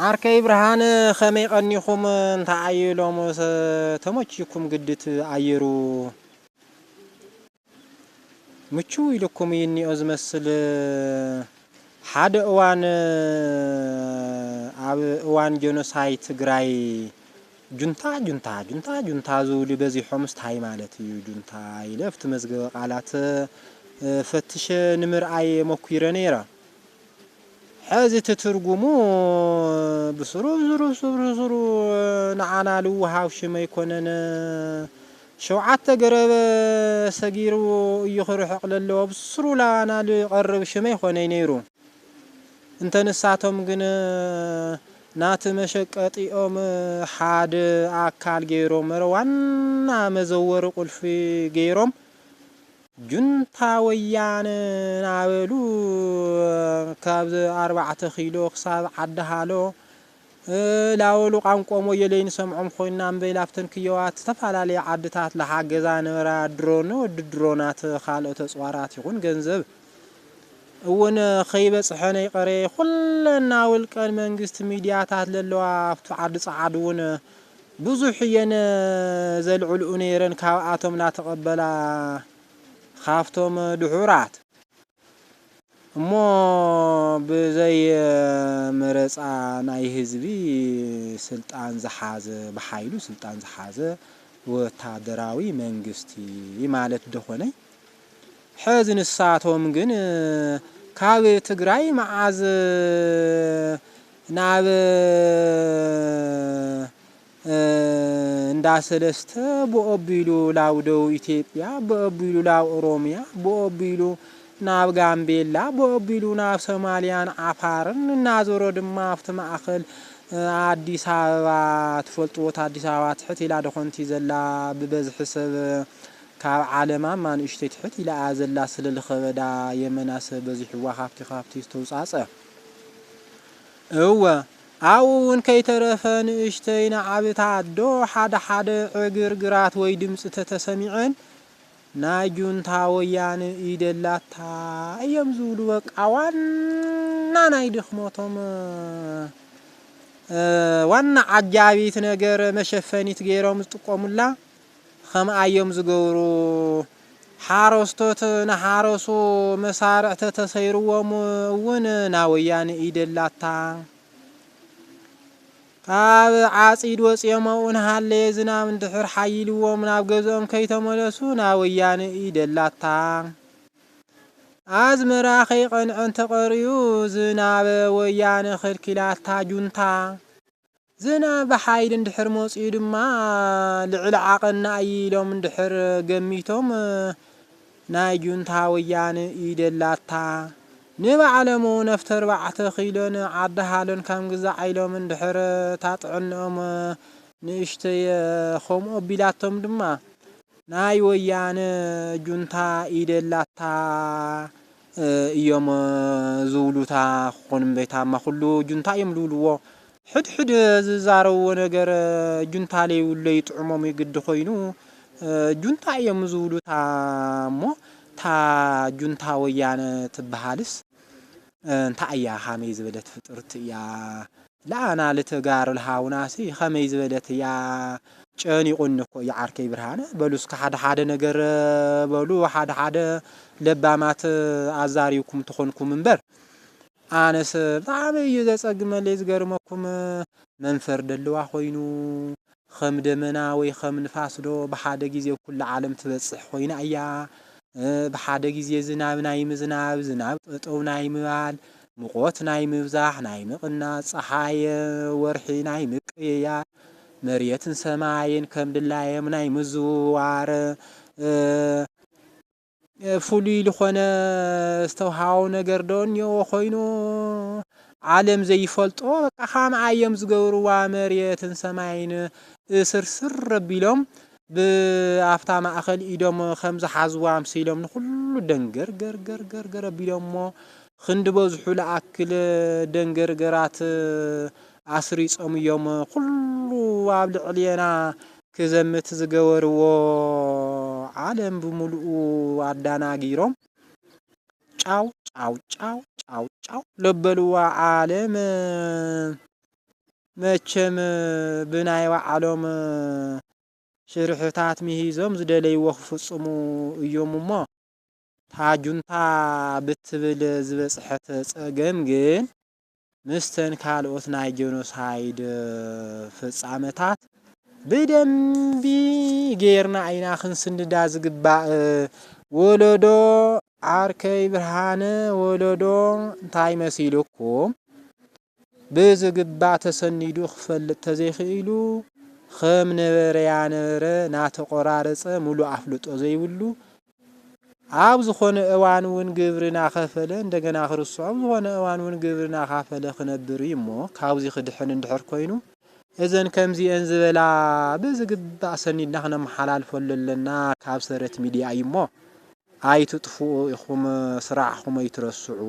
ዓርከይ ብርሃን፣ ከመይ ቀኒኹም? እንታይ ኣየሎም ተመችኩም ግድት ኣየሩ? ምቹው ኢልኩም እዩ እኒኦ ዝመስል። ሓደ እዋን ኣብ እዋን ጀኖሳይድ ትግራይ ጁንታ፣ ጁንታ፣ ጁንታ፣ ጁንታ ዝብሉ በዚሖም። ስታይ ማለት እዩ ጁንታ ኢለ ኣብቲ መዝገበ ቃላት ፈትሸ ንምርኣይ ሞኪረ ነይረ። ሕዚ እቲ ትርጉሙ ብስሩ፣ ብስሩ፣ ብስሩ፣ ብስሩ ንዓና ልውሃብ ሽም ኣይኮነን። ሸውዓተ ገረብ ሰጊሩ እዩ ክርሕቕ ለለዎ፣ ብስሩ ላና ልቐርብ ሽም ኣይኮነይ ነይሩ። እንተ ንሳቶም ግን ናቲ መሸቀጢኦም ሓደ ኣካል ገይሮም፣ መረ ዋና መዘወሪ ቁልፊ ገይሮም፣ ጁንታ ወያነ ናበሉ ካብ ኣርባዕተ ኪሎ ክሳብ ዓዲ ሃሎ ላበሉ ቋንቋኦም ወየለይ ንሰምዖም ኮይና እምበይ ላብተን ክየዋት ዝተፈላለያ ዓድታት ለሓገዛ ነበራ ድሮን ወዲ ድሮናት ካልኦት ኣፅዋራት ይኹን ገንዘብ እውን ከይበፅሐን ኣይቀረየ ኩለን ውልቀን መንግስቲ ሚድያታት ለለዋ ኣብቱ ዓዲ ፀዓድ እውን ብዙሕ እየን ዘልዕልኡ ነይረን ካብኣቶም እናተቐበላ ካብቶም ድሑራት እሞ ብዘይ መረፃ ናይ ህዝቢ ስልጣን ዝሓዘ ብሓይሉ ስልጣን ዝሓዘ ወታደራዊ መንግስቲ ማለት ዶ ኮነይ? ሕዚ ንሳቶም ግን ካብ ትግራይ መዓዝ ናብ እንዳ ሰለስተ ብኦቢሉ ላብ ደቡብ ኢትዮጵያ ብኦቢሉ ላብ ኦሮሚያ ብኦቢሉ ናብ ጋምቤላ ብኦቢሉ ናብ ሶማልያን ዓፋርን እናዞረ ድማ ኣብቲ ማእኸል ኣዲስ ኣበባ ትፈልጥዎ ኣዲስ ኣበባ ትሕት ኢላ ደኾንቲ ዘላ ብበዝሒ ሰብ ካብ ዓለማ እማ ንእሽተይ ትሕት ኢላ እያ ዘላ ስለ ልኸበዳ የመና ሰብ በዚሕዋ ካብቲ ካብቲ ዝተውፃፀ እወ ኣብኡ እውን ከይተረፈ ንእሽተይ ንዓብታ ኣዶ ሓደ ሓደ ዕግርግራት ወይ ድምፂ ተተሰሚዐን ናይ ጁንታ ወያነ ኢደላታ እዮም ዝብሉ በቃ ዋና ናይ ድኽመቶም ዋና ዓጃቢት ነገር መሸፈኒት ገይሮም ዝጥቀሙላ ከምኣ እዮም ዝገብሩ። ሓረስቶት ንሓረሱ መሳርዕ ተተሰይርዎም እውን ናወያነ ኢደላታ። ካብ ዓፂድ ወፂኦም ኣብኡ ንሃለየ ዝናብ እንድሕር ሓይልዎም ናብ ገዝኦም ከይተመለሱ ናወያነ ኢደላታ። ኣዝመራ ከይቐንዐ እንተቐርዩ ዝናብ ወያነ ከልኪላታ ጁንታ። ዝናብ ብሓይሊ እንድሕር መፂኡ ድማ ልዕሊ ዓቐንና እዩ ኢሎም እንድሕር ገሚቶም ናይ ጁንታ ወያነ ኢደላታ ንባዕሎም እውን ኣብቲ ኣርባዕተ ኪሎን ዓዲ ሃሎን ከም ግዛዕ ኢሎም እንድሕር ታጥዕንኦም ንእሽተይ ከምኡ ኣቢላቶም ድማ ናይ ወያነ ጁንታ ኢደላታ እዮም ዝብሉታ ክኾኑ እምበይታማ ኩሉ ጁንታ እዮም ዝብልዎ። ሕድሕድ ዝዛረብዎ ነገር ጁንታ ለይብሉ ለይጥዕሞም እዩ ግዲ ኮይኑ ጁንታ እዮም ዝብሉታ እሞ እታ ጁንታ ወያነ ትበሃልስ እንታይ እያ? ከመይ ዝበለት ፍጥርቲ እያ? ለኣና ልተጋሩ ልሃውናሲ ከመይ ዝበለት እያ? ጨኒቑኒ እኮ እዩ ዓርከይ ብርሃነ። በሉ እስከ ሓደ ሓደ ነገር በሉ፣ ሓደ ሓደ ለባማት ኣዛሪብኩም ተኾንኩም እምበር ኣነስ ብጣዕሚ እዩ ዘጸግመለይ ዝገርመኩም መንፈር ደለዋ ኮይኑ ከም ደመና ወይ ከም ንፋስ ዶ ብሓደ ግዜ ኣብ ኩላ ዓለም ትበጽሕ ኮይና እያ። ብሓደ ግዜ ዝናብ ናይ ምዝናብ፣ ዝናብ ጠጠው ናይ ምባል፣ ሙቐት ናይ ምብዛሕ፣ ናይ ምቕናስ፣ ጸሓይ ወርሒ ናይ ምቅይያር፣ መሬትን ሰማይን ከም ድላዮም ናይ ምዝውዋር ፍሉይ ዝኾነ ዝተውሃቦ ነገር ዶ እኒኦ ኮይኑ ዓለም ዘይፈልጦ በቃ ካምኣ እዮም ዝገብርዋ መሬትን ሰማይን እስርስር ኣቢሎም ብኣፍታ ማእኸል ኢዶም ከም ዝሓዝዋ ኣምሲሎም ንኹሉ ደንገር ገር ገር ገር ገር ኣቢሎሞ ክንዲ በዝሑ ለኣክል ደንገርገራት ኣስሪጾም እዮም ኩሉ ኣብ ልዕልየና ክዘምት ዝገበርዎ ዓለም ብምሉኡ ኣዳናጊሮም ጫው ጫው ጫው ጫው ጫው ለበልዋ ዓለም። መቸም ብናይ ባዕሎም ሽርሕታት ምሂዞም ዝደለይዎ ክፍጽሙ እዮም እሞ፣ ታጁንታ ብትብል ዝበጽሐት ጸገም ግን ምስተን ካልኦት ናይ ጀኖሳይድ ፍጻመታት ብደንቢ ጌርና ኢና ክንስንዳ ዝግባእ። ወለዶ ዓርከይ ብርሃነ፣ ወለዶ እንታይ መሲልኩም? ብዝግባእ ተሰኒዱ ክፈልጥ ተዘይኽኢሉ፣ ከም ነበረ ያነበረ ናተቆራረጸ፣ ሙሉእ ኣፍልጦ ዘይብሉ፣ ኣብ ዝኾነ እዋን እውን ግብሪ ናኸፈለ እንደገና ክርስዖ፣ ኣብ ዝኾነ እዋን እውን ግብሪ ናኻፈለ ክነብር እዩ እሞ፣ ካብዚ ክድሕን እንድሕር ኮይኑ፣ እዘን ከምዚኤን ዝበላ ብዝግባእ ሰኒድና ክነመሓላልፈሉ ኣለና። ካብ ሰረት ሚድያ እዩ እሞ፣ ኣይትጥፍኡ ኢኹም፣ ስራሕኹም ኣይትረስዑ።